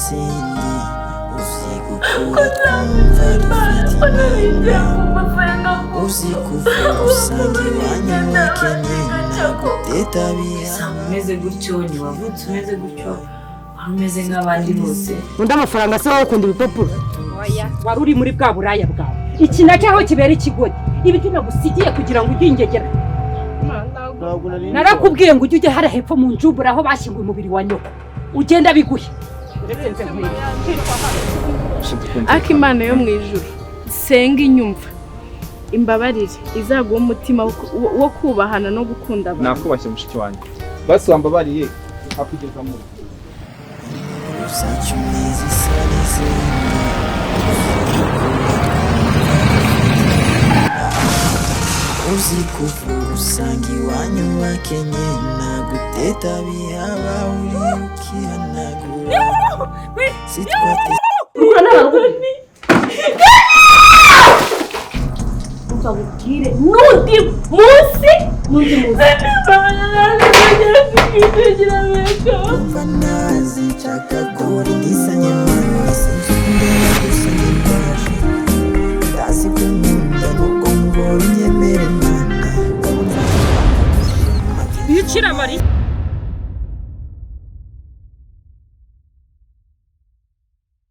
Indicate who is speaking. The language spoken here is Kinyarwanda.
Speaker 1: n'izindi. Uzi gukura twumva dufite inama, uzi kuvuga usanga iwanyu bakenye, naguteta bihaba.
Speaker 2: Umeze gutyo, ntiwavutse umeze gutyo, wari umeze nk'abandi bose.
Speaker 3: Undi amafaranga se, wowe ukunda ibipapuro? Wari uri muri bwa buraya bwawe. Iki nacyo aho kibera ikigori, ibyo nagusigiye kugira ngo ujye ingegera. Narakubwiye ngo ujye ujya hariya hepfo mu Njumbura aho bashyinguye umubiri wa nyoko, ugenda biguhe. Uretse nze nkwereke.
Speaker 4: Ariko Imana yo mu ijuru senga inyumva, imbabarire, izaguha umutima wo kubahana no gukunda abantu.
Speaker 5: Nakubashye, mushiki wanjye, basi wambabariye nkakugeza mu
Speaker 1: Zacu zisa n'izindi. Uzi kuvuga usanga iwanyu bakenye, naguteta bihaba, uri ukihanagura sitwate.
Speaker 3: Uzabubwire n'undi munsi, n'undi munsi.
Speaker 1: Umva nazi nshaka kuri ndisanye.